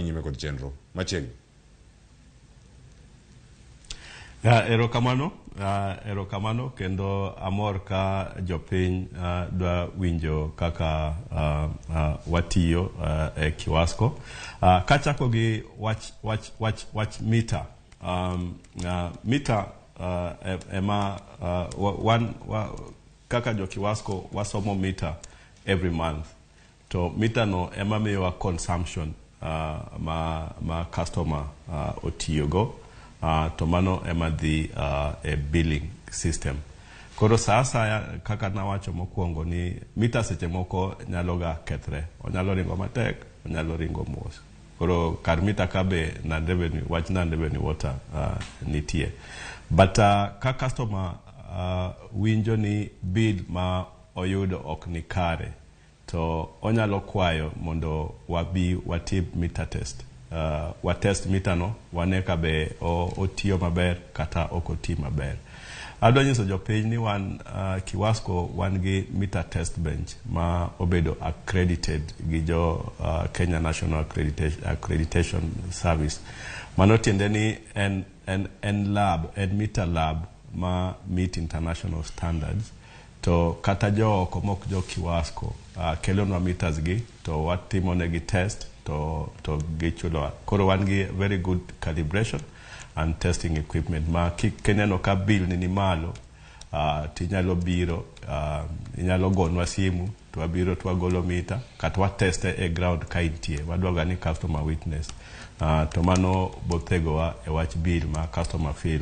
Nyime kod chenro machiegni. Ya, erokamano, erokamano kendo amor ka jopiny dwa winjo kaka watiyo e Kiwasco. Kachako gi wach mita. Mita ema wan kaka jo Kiwasco wasomo mita every month. To mita no ema miyowa consumption ma customer otiyogo, to mano ema dhi e billing system. Koro sa asaya, kaka nawacho mokwongo ni mita seche moko nyalo ga kethre, onyalo ringo matek, onyalo ringo mos. Koro kar mita ka be non revenue, wach non revenue water nitie. But ka customer winjo ni bill ma oyudo ok ni kare, to onyalo kwayo mondo wabi watim meter test. Wa test mita no, wane ka be otiyo maber kata ok oti maber. Adwa nyiso jopiny ni wan Kiwasco wan gi meter test bench ma obedo accredited gi jo Kenya National Accreditation Service. Mano tiende ni en lab, en meter lab ma meet international standards, to kata jo oko mok jo Kiwasco kelonwa meters gi to watimo negi test to gichulowa. Koro wan gi very good calibration and testing equipment ma kineno ka bill ni malo, tinyalo biro, inyalo gonwa simu to wabiro to wagolo mita kata wateste e ground ka intie. Wadwa ni customer witness, to mano bothegowa e wach bill ma customer feel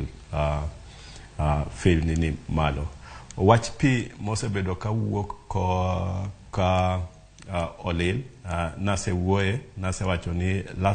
ni malo. Wach pi mosebedo ka wuok ko ka olil, nasewuoye, nasewacho ni last